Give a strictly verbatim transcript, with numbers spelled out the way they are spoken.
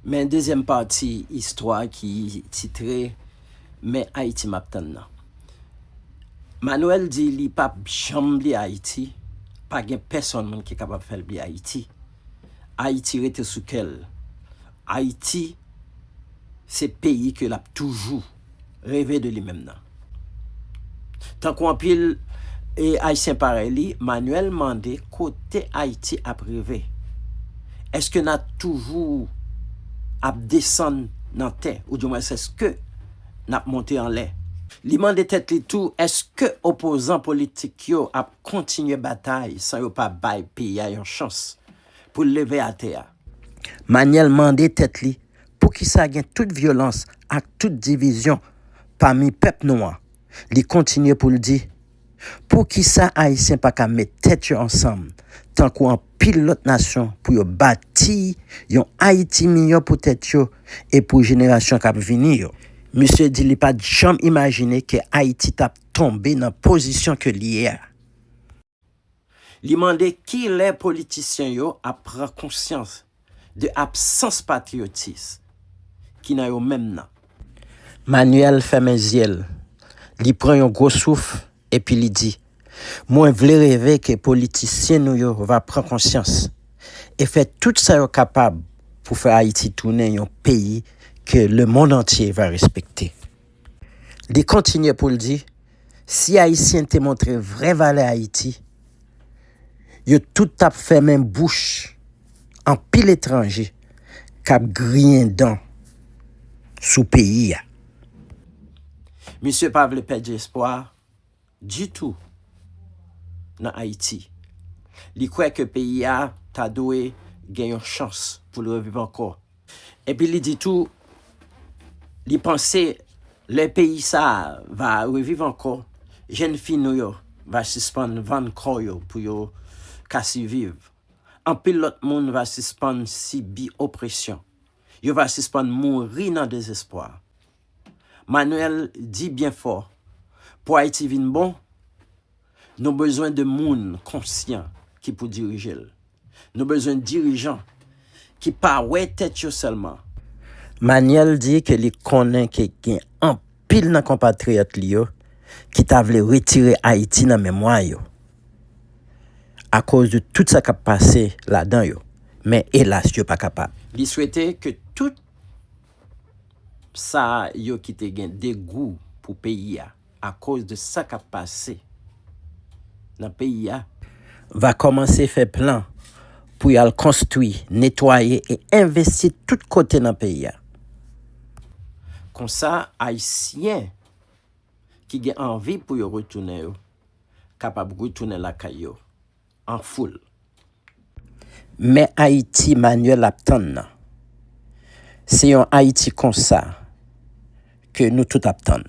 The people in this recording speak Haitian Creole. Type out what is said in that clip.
Men dezyèm pati istwa ki titre Men Ayiti m ap tann nan. Manuel di li p ap janm bliye Ayiti, pa gen pèsonn moun ki kapab fè l bliye Ayiti. Ayiti rete sou kè l. Ayiti se peyi ke l ap toujou reve de li menm nan. Tankou anpil e Ayisyen parèy li, Manuel mande kote Ayiti ap rive. Èske n ap toujou ap desann nan tè, oudimwens èske n ap monte anlè? Li mande tèt li tou, èske opozan politik yo ap kontinye batay san yo pa bay peyi a yon chans pou l leve atè a? Manuel mande tèt li poukisa gen tout vyolans ak tout divizyon pami pèp nou an. Li kontinye pou l di, poukisa Ayisyen pa ka met tèt yo ansanm tankou anpil lòt nasyon pou yo bati yon Ayiti miyò pou tèt yo e pou jenerasyon k ap vini yo? Misye di li pa t janm imajine ke Ayiti t ap tonbe nan pozisyon ke l ye a. Li mande kilè politisyen yo ap pran konsyans de absans patriyotis ki nan yo menm nan. Manuel fèmen zye l, li pran yon gwo souf, epi li di, mwen vle reve ke politisyen nou yo va pran konsyans e fè tout sa yo kapab pou fè Ayiti tounen yon peyi ke lemonn antye va respekte. Li kontinye pou l di, si Ayisyen te montre vrè valè Ayiti, yo tout t ap fèmen bouch anpil etranje k ap griyen dan sou peyi a. Misye pa vle pèdi espwa ditou nan Ayiti. Li kwè ke peyi a ta dwe gen yon chans pou l reviv ankò. Epi li di tou, li panse lè peyi sa a va reviv ankò, jèn fi nou yo va sispann vann kò yo pou yo ka siviv. Anpil lòt moun va sispann sibi opresyon. Yo va sispann mouri nan dezespwa. Manuel di byen fò, pou Ayiti vin bon, nou bezwen de moun konsyan ki pou dirije l. Nou bezwen dirijan ki pa wè tèt yo sèlman. Manuel di ke li konnen ke gen anpil nan konpatriyòt li yo ki ta vle retire Ayiti nan memwa yo akoz de tout sa k ap pase ladan yo, men elas yo pa kapab. Li swete ke tout sa yo ki te gen degou pou peyi a akoz de sa k ap pase nan peyi a, va kòmanse fè plan pou y al konstwi, netwaye e envesti tout kote nan peyi a. Konsa, Ayisyen ki gen anvi pou yo retounen yo kapab retounen lakay yo an foul. Men Ayiti Manuel ap tann nan, se yon Ayiti konsa ke nou tout ap tann.